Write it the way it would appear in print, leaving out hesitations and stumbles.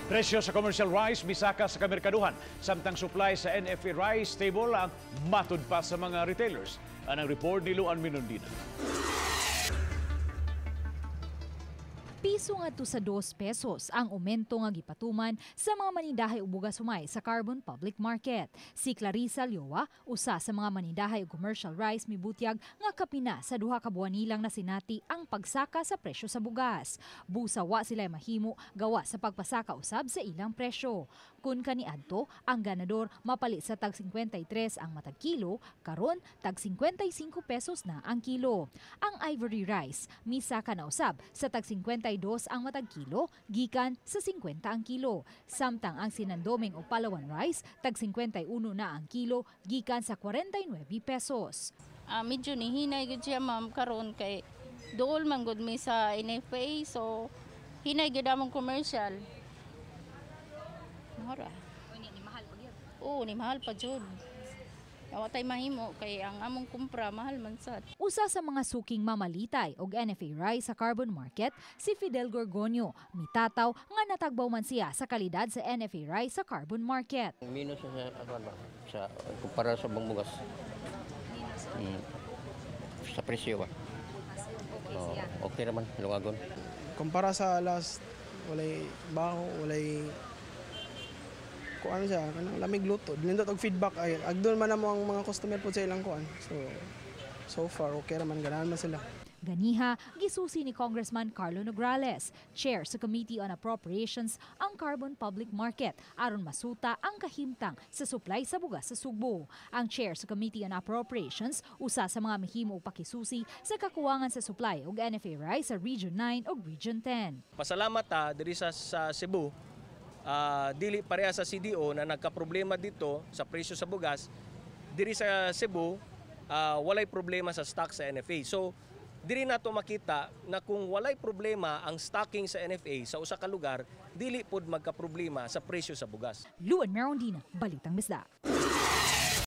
Presyo sa commercial rice misaka sa kamerkaduhan, samtang supply sa NFA rice stable ang matud pa sa mga retailers. Anang report ni Luan Minundina. Piso ngadto sa 2 pesos ang aumento nga gipatuman sa mga manindahay og bugas humay sa Carbon Public Market. Si Clarissa Liowa, usa sa mga manindahay og commercial rice, mibutyag nga kapina sa 2 ka buwan nilang nasinati ang pagsaka sa presyo sa bugas. Busa wa sila mahimo gawa sa pagpasaka usab sa ilang presyo. Kun kaniadto, ang ganador mapalit sa tag 53 ang matag kilo, karon tag 55 pesos na ang kilo. Ang ivory rice misaka na usab sa tag 52 ang matag kilo, gikan sa 50 ang kilo. Samtang ang sinandomeng o Palawan rice, tag 51 na ang kilo, gikan sa 49 pesos. Medyo nihinay gud siya, ma'am, karon kay duol man gud mi sa NFA, so hinay gud among commercial. Mahal. Ni mahal pa gyud. Oo, ni mahal pa jud. Wa tay mahimo kay ang among kumpra mahal man sad. Usa sa mga suking mamalitay og NFA rice sa Carbon Market, si Fidel Gorgonio, mitataw nga natagbaw man siya sa kalidad sa NFA rice sa Carbon Market. Minus sa ano ba sa kumpara sa bugas. Sa presyo ba? Oh, okay naman lungagon. Kumpara sa last, walay baho, walay kuan ano siya, kanang lamig luto. Nindot og feedback ay agdon man namo ang mga customer po sa ilang kuan. So far okay ra man, ganahan man sila. Ganiha, gisusi ni Congressman Carlo Nograles, chair sa Committee on Appropriations, ang Carbon Public Market aron masuta ang kahimtang sa supply sa bugas sa Sugbo. Ang chair sa Committee on Appropriations, usa sa mga mihimo og pakisusi sa kakuwangan sa supply og NFA rice sa Region 9 ug Region 10. Pasalamat ta diri sa Cebu, dili pareha sa CDO na nagka-problema dito sa presyo sa bugas. Diri sa Cebu, walay problema sa stock sa NFA. So diri nato makita na kung walay problema ang stocking sa NFA sa usa ka lugar, dili pod magka-problema sa presyo sa bugas. Luan Merondina, Balitang Bisdak.